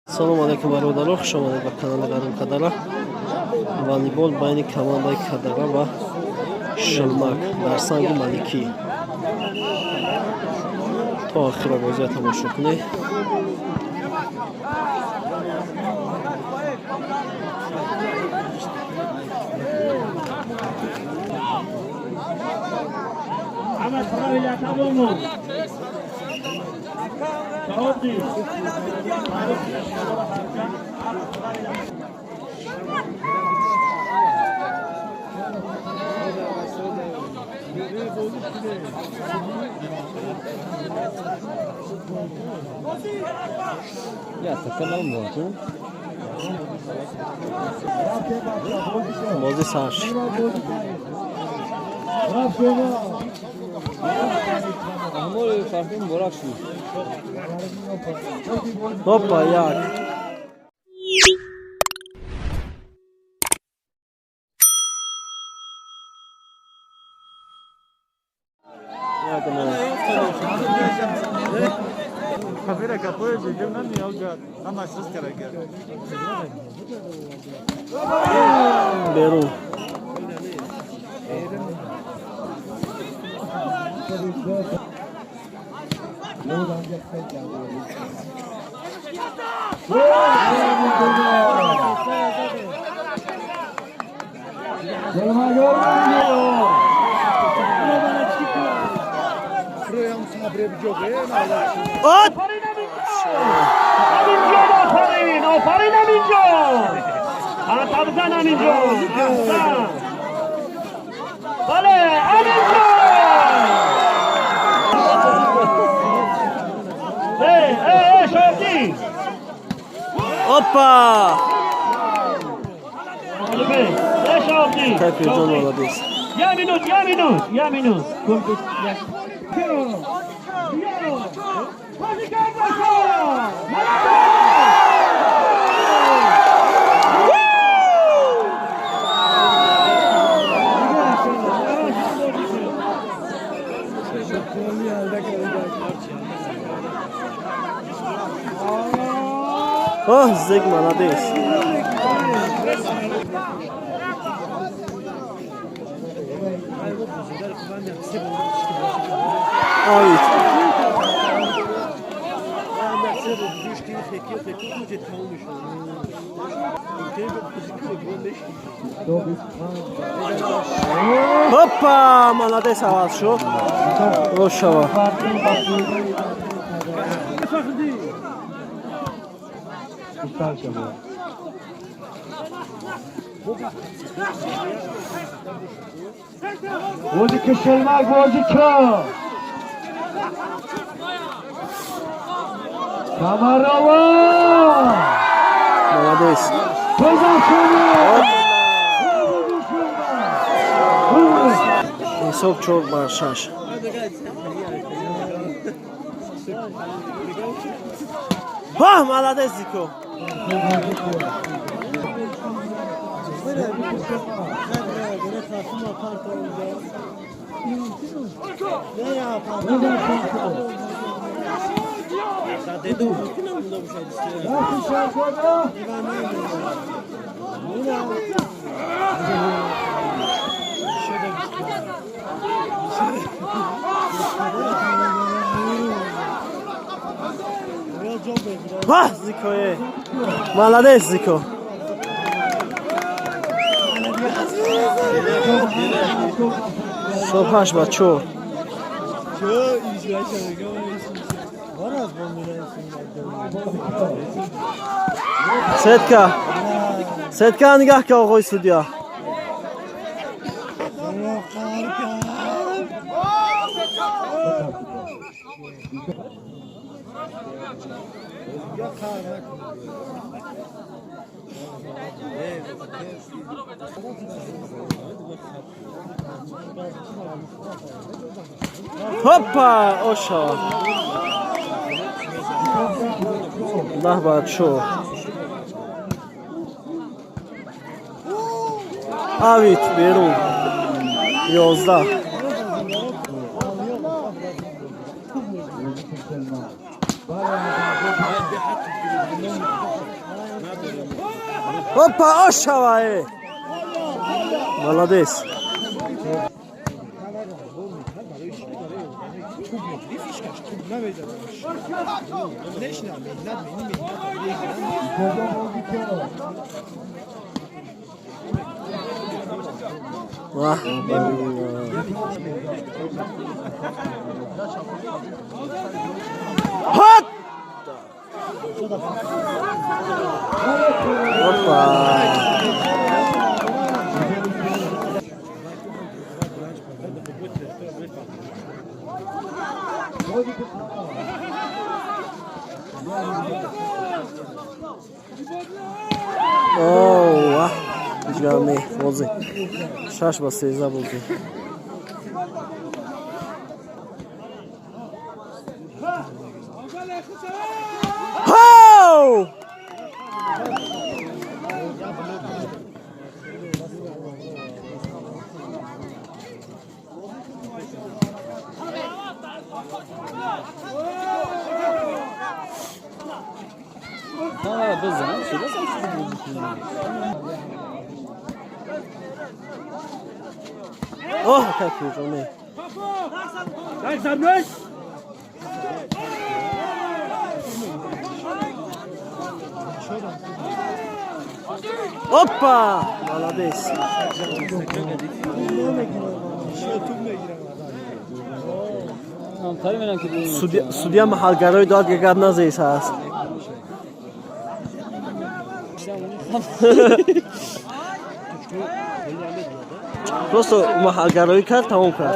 Салому алайкум, бародаро, хуш омадед ба канали Ғарим Кадара. Волейбол байни командаи Кадара ва Шилмак дар Санги Маликӣ. То охиро бозиро тамошо кунед. Ya takalım bu. Бозӣ сар шуд. Ama farklı mübarek şu. Опа, як. Як нол. Kafayla kapıya çekimden niye alacak? Ama siz gerek. Берун. От! امین آفرین، آفرین امین جان، بزن امین جان، احسن، بله امین جان. ای ای ای شادی. Опа! ای شادی. Тай Пирҷон молодец. یه минут, یه минут, یه минут. Оҳ, зек, молодец. Аут. Опа, молодец, аваз шуд. Ошава. بازی که شلمک بازی کرد کمرآوا. Молодец. بزن شما. Ҳисоб 4 бар 6. Ҳа, молодец, Зико. Ҳа, Зикое. Молодец, Зико. Ҳисоб 8 ба 4. Сетка. Сетка нигаҳ ка, оғои судья. Хоппа, ошава. 10 ба 4. Аут, берун. 11. Опа, ошавае, молодец. Ваҳ! Ҳот! Опа! Ваҳ, ҳеҷгар не, бозӣ 6-13 бозӣ. Ҳоу! Бизан шудасам. Оҳ, каки. Опа! Молодец. Судья маҳалгарои дод, ки гап назес аст. Просто маҳалгароӣ кард, тамом кард.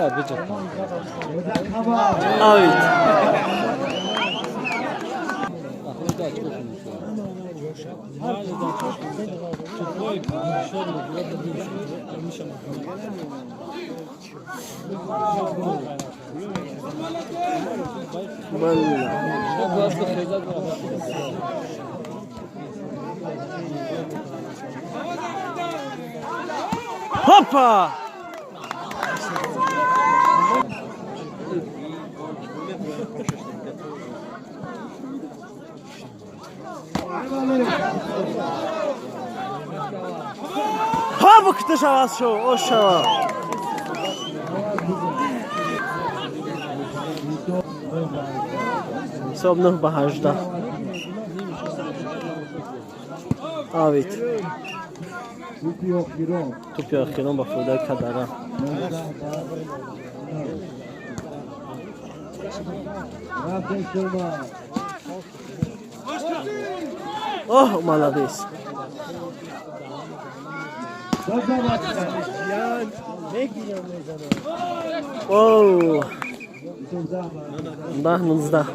Авид. Хопа! Ҳо, букита шавад, шо, ош шавад. Ҳисоб 9-18. Авид. Тӯпи охирон ба фоидаи Кадара. Оҳ, молодец. Оу! 10-19.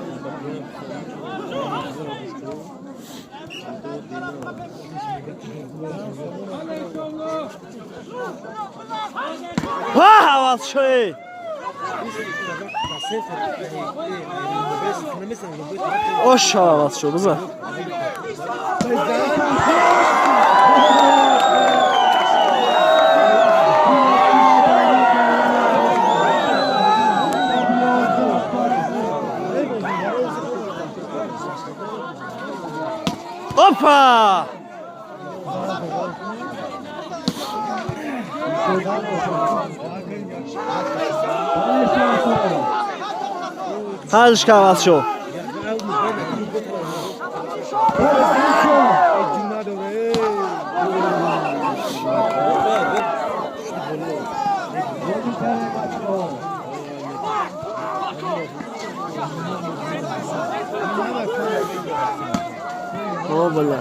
Ҳа, ҳавас шои! Ош, ҳавас шо, бизан. Опа! Ҳалш кавас шо. О, бля.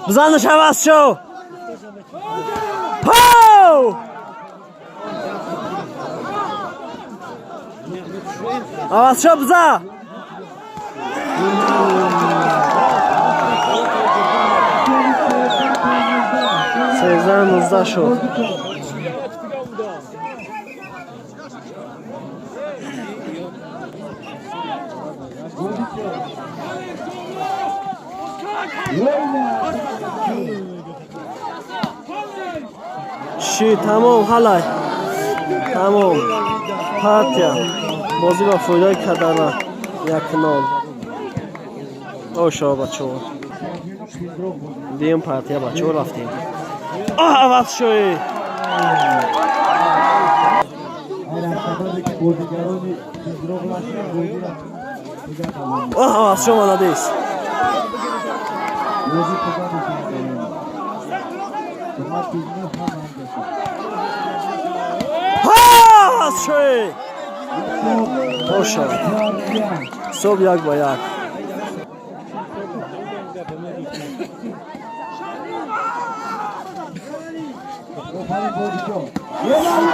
Бизанаш, ҳавас шо. Ҳоу! Ҳавас шо, биза. 13-19 шуд. Чӣ, тамом, ҳалай. Тамом. Партия. Бозӣ ба фоидаи Кадара 1-0. Ошо бачаҳо. Дуюм партия бачаҳо рафтем. Оҳ, аваз шои. Оҳ, аваз шо молодец. Аваз шои. Ошо. Ҳисоб 1-1.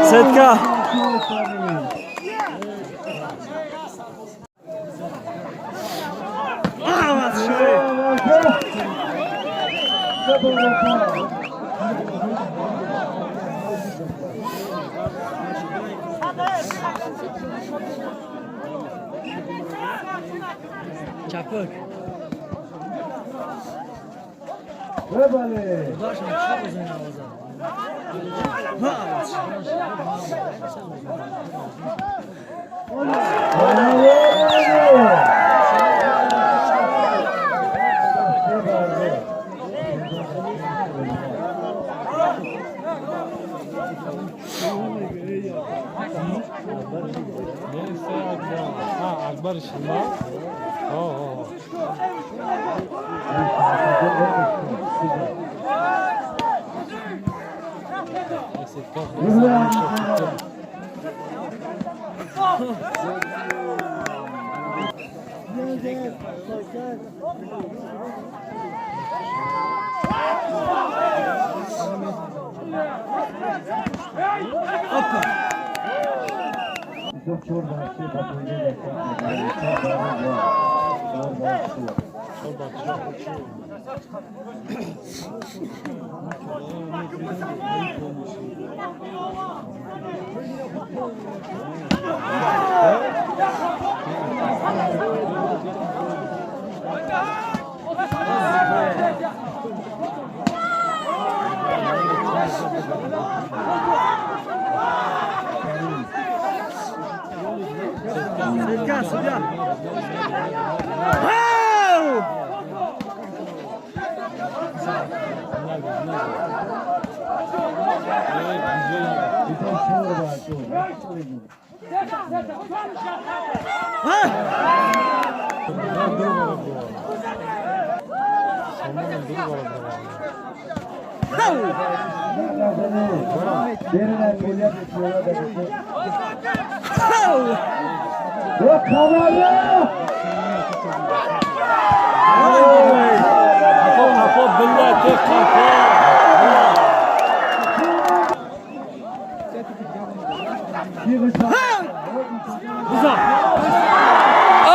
Сетка. Аваз шои. Чапок. Акбар Шилма.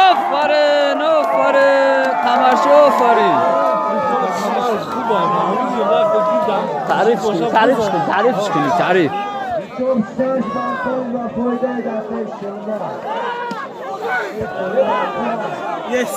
آفرین آفرین قمرشو آفرین. تعریف کنی تعریف کنی تعریف کنی تعریف. Yes.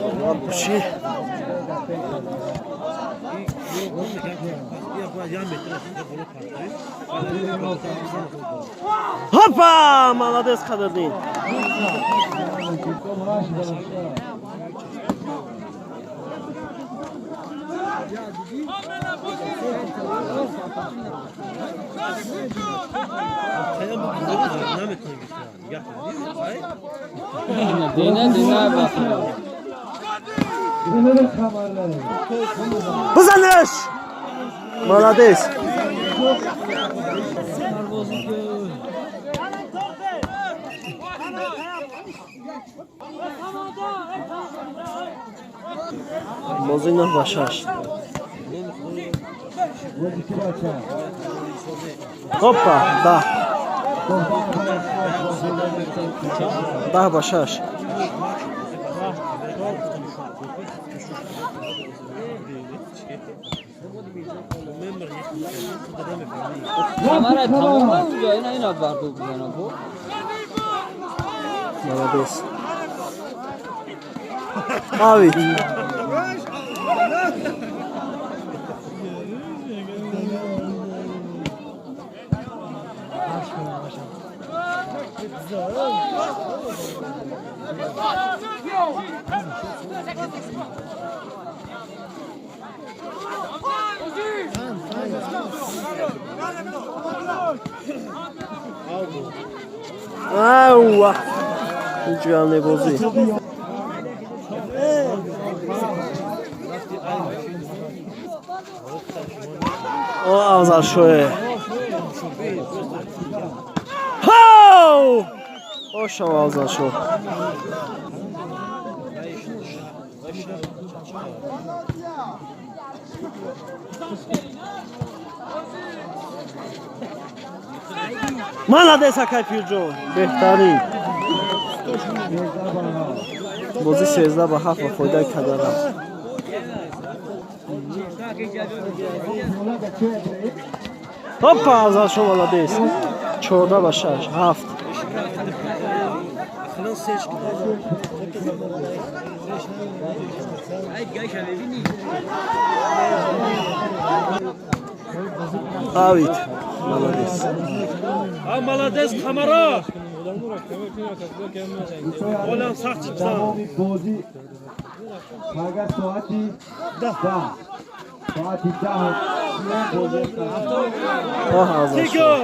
Саломат бошӣ. Хопа! Молодец, Қадрдин. Dina dina Бизанеш! Молодец. Бозӣ 9-6. Опа, 10. 10-6. Камера тамом унҷо ина бардо бизана бо. Молодец. Ави. Ауа. Ҳеҷ бозӣ. О, Афзалшоҳе. Ҳау! Ошав, Афзалшоҳ. Молодец, акай Пирҷон. Беҳтарин. Бозӣ 13-7 ба фоидаи Кадара. Опа, Афзалшоҳ молодец. 14-6, 7. Авид. Молодец. А молодец, Камара. Олам сахт чипсан. Тамоми бозӣ агар соати 10, соати 10 бозӣ. Оҳ, Афзалшоҳ.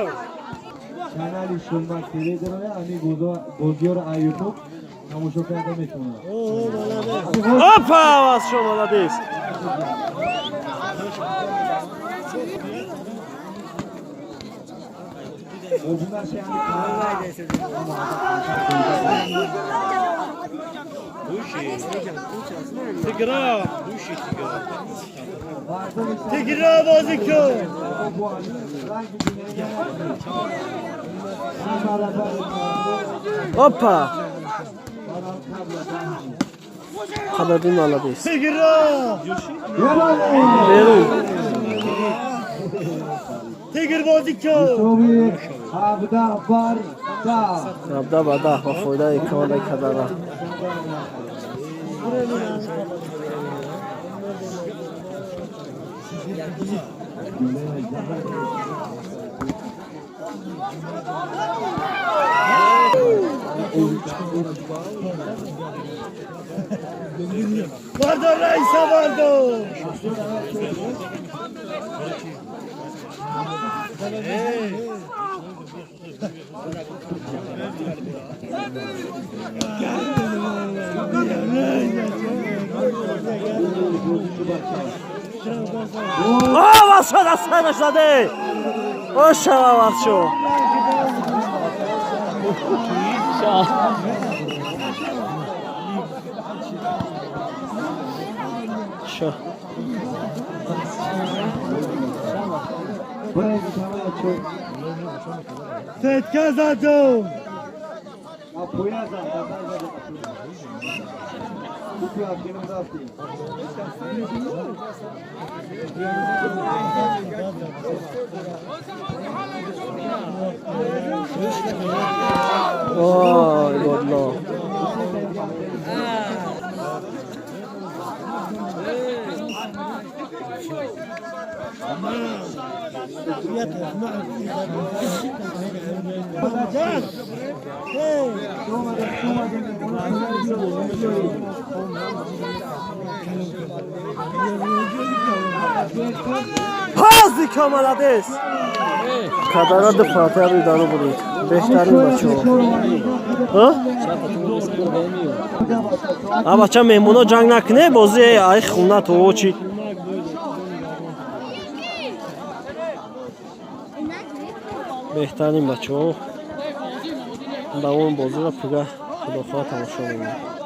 Канали Шулмак ТВ дорад, ҳамин бозиҳоро аз Ютуб тамошо карда метавонад. Опа, Афзалшоҳ молодец. Обунаша ҳамин канал. Тигра. Тигра бозӣ кун. Опа. Қадриддин молодец. Тигра. Берун. Тигр бозӣ кун. 17-10. 17-10 ба фоидаи командаи Кадара. Бардор, Раиса, бардор. О, Афзалшоҳ дастҳояш заде. Ошав, Афзалшоҳ. Шо. Сетка задум. Апоя зад, назар зад. Купи афину рафтем. Ой, Бодло. Ҳазика, молодец. Кадара ду фатиҳа рӯйдану бурид. Беҳтарин бачаҳо. А бача, меҳмоно ҷанг накуне, бози ай хуна то чӣ. Беҳтарин бачаҳо. Давоми бозиро пуга, худохоҳ, тамошо мекунем.